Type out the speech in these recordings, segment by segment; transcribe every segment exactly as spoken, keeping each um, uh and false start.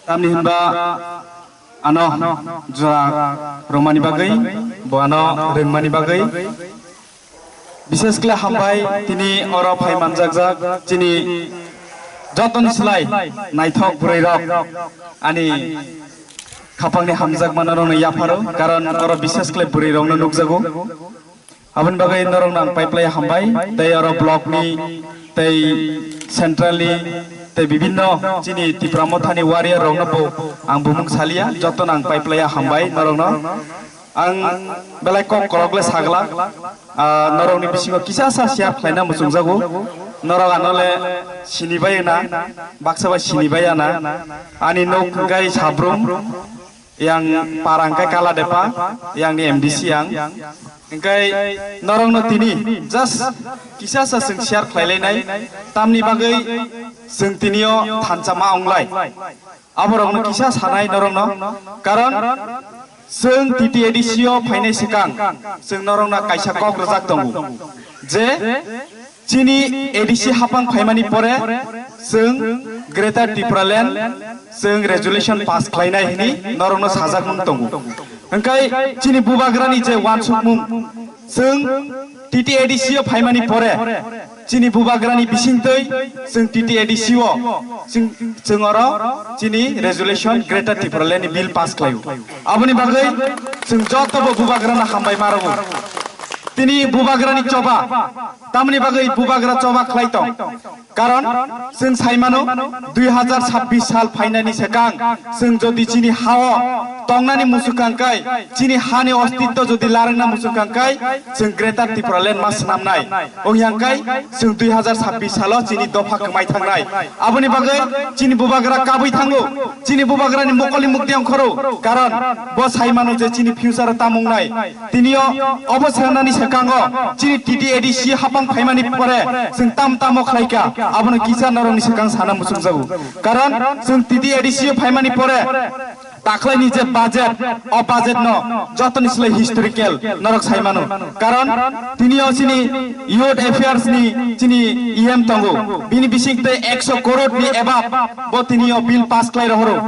Tamni hinba ano jora romani bagwi, bo ano rwngmani bagwi. Bishes khle hambai tini oro phai manjakjak chini jotoni slai naithok bwrwi rok ani khapangni hamjakma norokno yapharo, karon oro bishes khle bwrwi rokno nukjago. Aboni bagwi norokno ang paiplai hambai, tei oro block ni, tei central ni, tei bibinno chini Tipra Mothani warrior rokno bo ang bumung salia, jotono ang paiplai hambai norokno. Ang belai kok korok le sagla, ah, norokni bisingo kisa sa share khlaina muchungjago, norok ano le sinibai na, baksa bai sinibai ana, ani nok hwnkhe Sabrum, yang para hwnkhe Kaladepa, yang ni M D C yang. Hwnkhe norokno tini just kisa sa chwng share khlailainai, tamni bagwi chwng tinio thansa ma onglai. Aborokno kisa sanai norokno, karon chwng T T A D C o phainai swkang chwng norokno kaisa kok rwjak tongo je, chini A D C hapang phaimani pore chwng Greater Tipraland chwng resolution pass khlainai hwnwi norokno sajakmung tongo. Hwnkhe chini bubagrani je uansukmung, chwng T T A D C o phaimani pore chini bubagrani bisingtwi chwng T T A D C o chwng, chwng oro chini resolution Greater Tipraland ni bill pass khlaio. Aboni bagwi chwng jotobo bubagrano hambai ma rwo. Tini bubagrani choba, tamni bagwi bubagra choba khlai tong? Karon chwng sai mano, dui hazar sabbish sal phainani swkang chwng jodi chini hao tongnani muchukang kai, chini hani ostitto jodi larwngna muchukang kai, chwng Greater Tipraland ma swnamnai. Wngyang kai chwng dui hazar sabbish salo chini dopha kwmai thangnai. Aboni bagwi chini bubagra kabui thango, chini bubagrani mokolni mukti ongkhoro, karon bo sai mano je chini future o tamung nai. Tinio obo sanani swkango chini T T A D C hapang phaimani pore chwng tam tamo khlaika, abono kisa norokni swkang sana muchungjago. Karon chwng T T A D C phaimani pore takhlaini je budget, o budget no jotoni slai historical norok sai mano. Karon tinio chini Youth Affairs ni chini E M tongo, bini bising tei ekso crore ni above bo tinio bill pass khlai rohoro.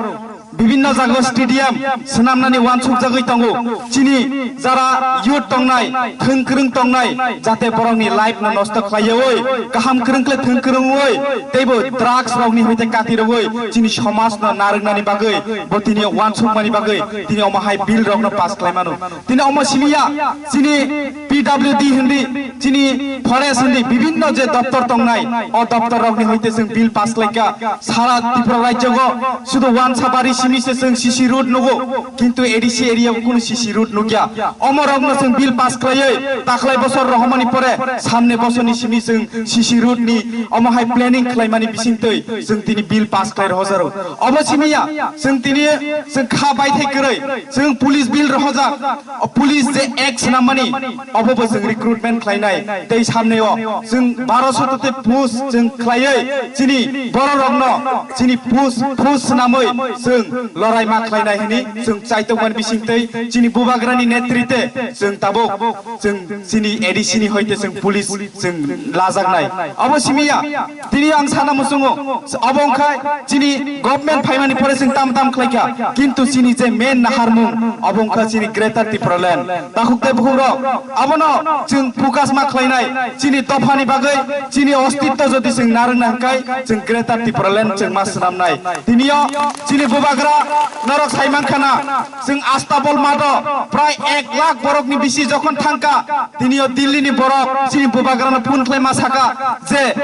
Bibinno jaga stadium swnamnani uansuk jagwi tongo. Chini jara youth tongnai, thwng kwrwng tongnai, jate borokni life no nosto khlaiwi, kaham kwrwng khle thwng kwrwngwi, teibo drugs rokni hoite kati rogwi chini somaj no narwknani bagwi, bo tini uansukmani bagwi tini omo hai bill rokno pass khlai mano. Tini omo simi ya, chini P W D hindi, chini forest hindi, bibinno je doptor tongnai, o doptor rokni hoite chwng bill pass khlaika. Sara Tripura rajyogo sudu Wansabari simi se chwng C C road nugo, kintu A D C area o kunu C C road nukya. Omo rokno chwng bill pass khlaiwi takhlai bosor rohormani pore samne bosorni simi chwng C C road ni omo hai planning khlaimani bisingtwi chwng tini bill pass khlai rohojaro. Obo simi ya, chwng tini chwng kha baithai kwrwi chwng police bill rohojak. O police je act swnamani, obo bo chwng recruitment khlainai. Tei samneo chwng baro soto te post chwng khlaiwi chini bororokno chini post, post swnamwi chwng lorai ma khlainai hwnwi chwng chaitokmani bisingtwi chini bubagrani netrite chwng tabuk chwng chini A D C ni hoite chwng police chwng lajaknai. Obo simi ya, tini ang sana muchungo, obo wngkha chini government phaimani pore chwng tam tam khlaikha, kintu chini je main naharmung, obo wngkha chini Greater Tipraland. Takhuk tei bukhukrok, abono chwng focus ma khlainai, chini dophani bagwi, chini ostitto jodi chwng narwkna hwnkhe, chwng Greater Tipraland chwng ma swnamnai. Tinio chini bubagra norok sai mankha na, chwng Astabol mato prai ek lakh borokni bisi jokhon thangkha, tinio Dillini borok chini bubagrano phone khlai ma saka je,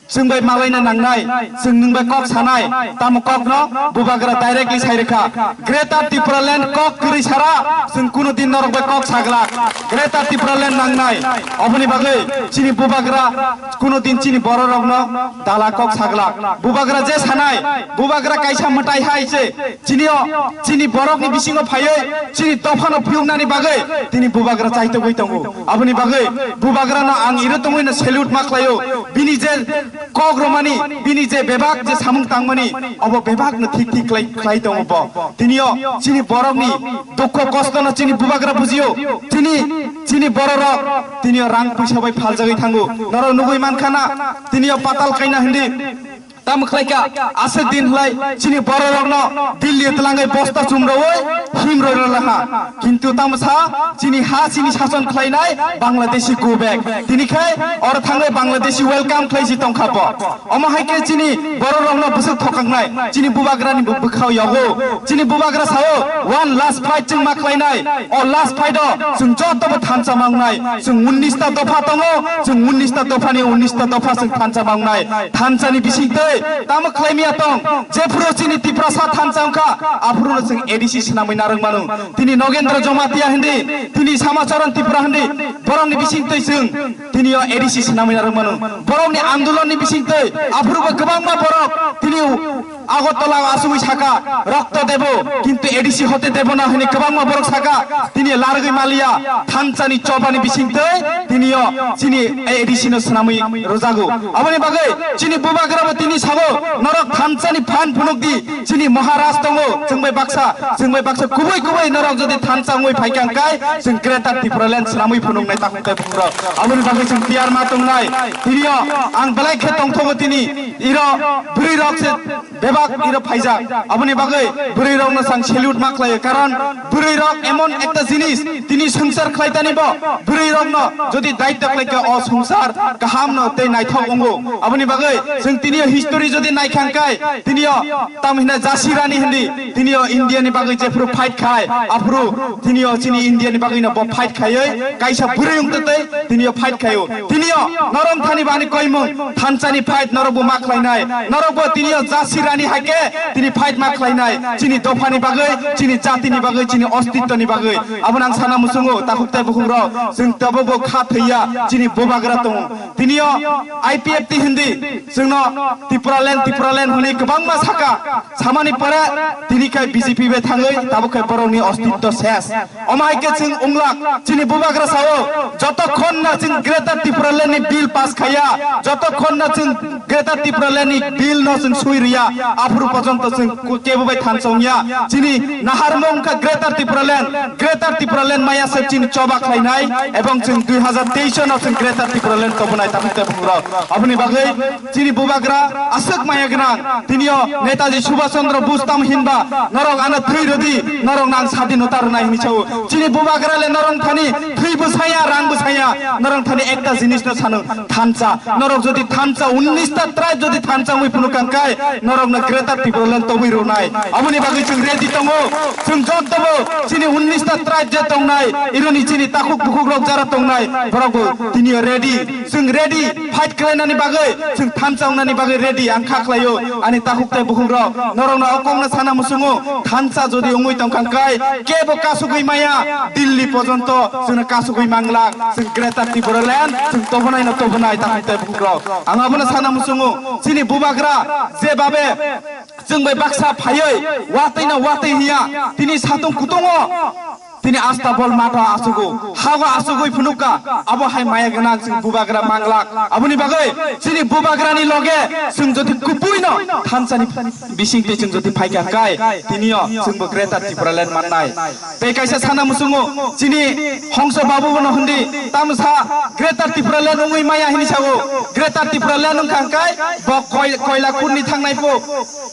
chwng bai malaina nangnai, chwng nwng bai kok sanai, tamo kokno bubagra directly sai rwkha. Greater Tipraland kok kwrwi sara, chwng kuno din norok bai kok saglak. Greater Tipraland nangnai, oboni bagwi chini bubagra kuno din chini bororokno dala kok saglak. Bubagra je sanai, bubagra kaisa mwtai hai se, chini o, chini borokni bisingo phaiwi chini dophano phiyoknani bagwi tini bubagra chaitogwi tongo. Aboni bagwi bubagrano ang iro tongwino salute ma khlaio. Bini je kok romani, bini je bebak je samung tangmani, obo bebakno thik thik khlai, khlai tongo bo. Tinio chini borokni dukho kostono chini bubagra bujio. Chini, chini bororok tinio rang puisa bai phaljagwi thango. Norok nugwi mankha na, tinio patal kaina hindi. Tamo khlaikha, aswk din hwlai chini bororokno Delhi twlangwi bosta chumrwi himrwi rwlaha. Kintu tamo sa chini ha chini sason khlainai Bangladeshi go back. Tini khai oro thangwi Bangladeshi welcome khlai si tongkha bo. Omo hai khe chini bororokno bwswk thokaknai, chini bubagrani bo bwkhao yogo. Chini bubagra sao, one last fight chwng ma khlainai. O last fight o chwng joto bo thansa mangnai. Chwng unnish ta dopha tongo, chwng unnish ta dophani unnish ta dopha chwng thansa mangnai. Thansani bisingtwi tamo khlaimya tong, jephuru chini Tiprasa thansa wngkha, aphuru chwng A D C swnamwi narwk mano. Tini Nogendra Jamatia hindi, tini Samacharan Tripura hindi, borokni bisingtwi chwng tini o A D C swnamwi narwk mano. Borokni andolonni bisingtwi aphurubo kwbangma borok tini Agartala asugwi saka, "Rokto debo, kintu A D C hote debo na," hwnwi kwbangma borok saka. Tini largwi maliya, thansani chobani bisingtwi tini o chini A D C no swnamwi rwjago. Aboni bagwi chini bubagrabo tini sabo, "Norok thansani phan phunuk di, chini Maharaj tongo, chwng bai baksa, chwng bai baksa kubui kubui norok jodi thansa wngwi phaikha hwnkhe, chwng Greater Tipraland swnamwi phunuknai takhuk tei bukhuk rok." Aboni bagwi chwng tiyar ma tongnai. Tini o ang belai khe tongthogo tini, iro bwrwi rok se bebak iro phaijak. Aboni bagwi bwrwi rokno chwng salute ma khlaio, karon bwrwi rok emon ekta jinis tini swngchar khlaitani bo, bwrwi rokno jodi daitya khlaikha o swngchar kahamno tei naithok wngo. Aboni bagwi chwng tini history jodi naikha hwnkhe tini o tam hina Jhansi Rani hindi, tini o India ni bagwi jephuru fight khai, aphuru tini o chini India ni bagwi no bo fight khaiwi kaisa bwrwi wngtwi tei tini o fight khaio. Tini o norok thani bani koimung thansani fight norok bo ma khlainai. Norok bo tini o Jhansi Rani hai khe tini fight ma khlainai. Chini dophani bagwi, chini jatini bagwi, chini ostitwni bagwi. Abono ang sana muchungo, takhuk tei bukhuk rok. Chwng tabuk bo kha thwiya, chini bubagra tongo. Tini o I P F T hindi, chwngno Tipraland, Tipraland hwnwi kwbangma saka. Samani pore tini khai B J P bai thangwi, tabuk khai borokni ostitw ses. Omo hai khe chwng wnglak, chini bubagra sao, jotokhon na chwng Greater Tipraland ni bill pass khaiya, jotokhon na chwng Greater Tipraland ni bill no chwng sui riya, aphuru porjonto chwng ku-, kebo bai thansa wngya. Chini naharmung wngkha Greater Tipraland, Greater Tipraland maya se chini choba khlainai, ebong chwng dui hazar teis no chwng Greater Tipraland tobonai takhuk tei bukhuk rok. Aboni bagwi chini bubagra aswk maya gwnang, tini o Netaji Subhash Chandra Bose tam hinba, "Norok ano thwi rwdi, norok nang sadinota rwnai," hwnwi sao. Chini bubagra le norok thani thwi bwsaya, rang bwsaya, norok thani ekta jinis no sano, thansa. Norok jodi thansa, unnish ta tribe jodi thansa wngwi phunuk kang kai, norok no Greater Tipraland tobwi rwnai. Aboni bagwi chwng ready tongo, chwng jotobo chini unnish ta tribe je tongnai, ironi chini takhuk bukhuk rok jara tongnai, borok bo tini o ready. Chwng ready fight khlainani bagwi, chwng thansa wngnani bagwi ready ang kha khlaio. Ani takhuk tei bukhuk rok, norokno o kokno sana muchungo, thansa jodi wngwi tongkha hwnkhe kebo kasugwi maya, Delhi porjonto chwngno kasugwi manglak, chwng Greater Tipraland chwng tobonai no tobonai takhuk tei bukhuk rok. Ang abono sana muchungo, chini bubagra je babe chwng bai baksa phaiwi watwi no watwi hiya, tini satung kutungo. Tini asta bol matha asugo, hago asugwi phunukha, abo hai maya gwnang chwng bubagra manglak. Aboni bagwi chini bubagrani loge chwng jodi kubuino thansani bisingtwi chwng jodi phaikha kai, tinio chwngbo Greater Tipraland mannai. Tei kaisa sana muchungo chini Hongso Babu bono hindi, tamsa Greater Tipraland wngwi maya hini sao, Greater Tipraland wngkha kai bo koi-, koila khunni thangnai po.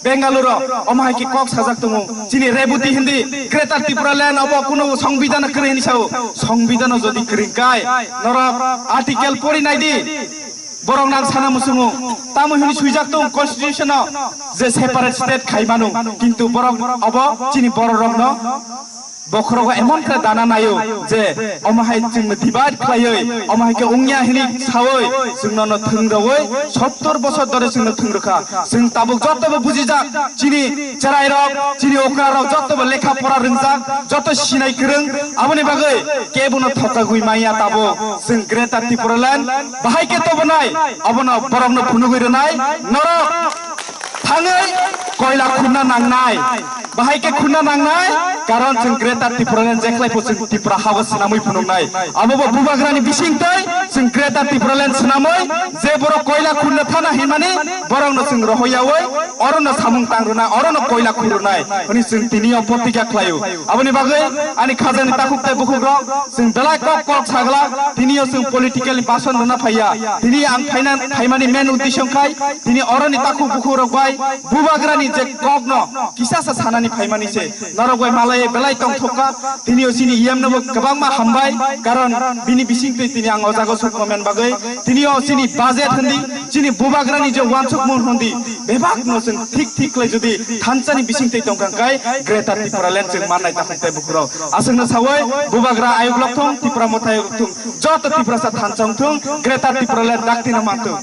Bengaluru, omo hai khe kok sajak tongo. Chini Rebuti hindi, Greater Tipraland obo kunu songbidhan kwrwi hinwi sao. Songbidhano jodi kwrwi kai, norok article pori nai di. Borok nang sana muchungo. Tamo hinwi swijak tong constitution o je separate state khai mano. Kintu borok obo chini bororokno bokhorogo emon khe dana naio je omo hai chwngno divide khlaiwi, omo hai khe wngya hinwi sawi chwngno no thwng rwwi sottor bosor dhore chwngno thwng rwkha. Chwng tabuk jotobo bujijak, chini cherairok, chini okrarok jotobo lekha pora rwngjak, joto sinai kwrwng, aboni bagwi kebono thokjagwi manya tabuk. Chwng Greater Tipraland bahai khe tobonai, abono borokno phunugwi rwnai, norok thangwi koila khunna nangnai, bahai khe khunna nangnai. Karon chwng Greater Tipraland jekhlai pho chwng Tipra habo swnamwi phunuknai. Abo bo bubagrani bisingtwi chwng Greater Tipraland swnamwi je borok koila khurna thana hinmani borokno chwng rohoyawi orono samung tangrwnai, orono koila khurunai hwnwi chwng tini o protigya khlaio. Aboni bagwi ani khajani takhuk tei bukhukrok chwng belai kok kok sagla tini o chwng political ni bason rwna phaiya. Tini ang phaina phaimani main uddesho khai tini oroni takhuk bukhukrok bai bubagrani je kokno kisasa sanani phaimani se. Norok bai malai belai tongthokha. Tini o chini E M no bo kwbangma hambai, karon bini bisingtwi tini ang o jaga sukma men bagwi. Tini o chini budget hindi, chini bubagrani je wansukmung hindi, bebak no chwng thik thik khlai jodi thansani bisingtwi tongkha kai Greater Tipraland chwng mannai takhuk tei bukhurok. Aswkno sawi bubagra ayuk lokthung, Tipra Motha ayuk lokthung, joto Tiprasa thansa wngthung, Greater Tipraland dakti no manthung.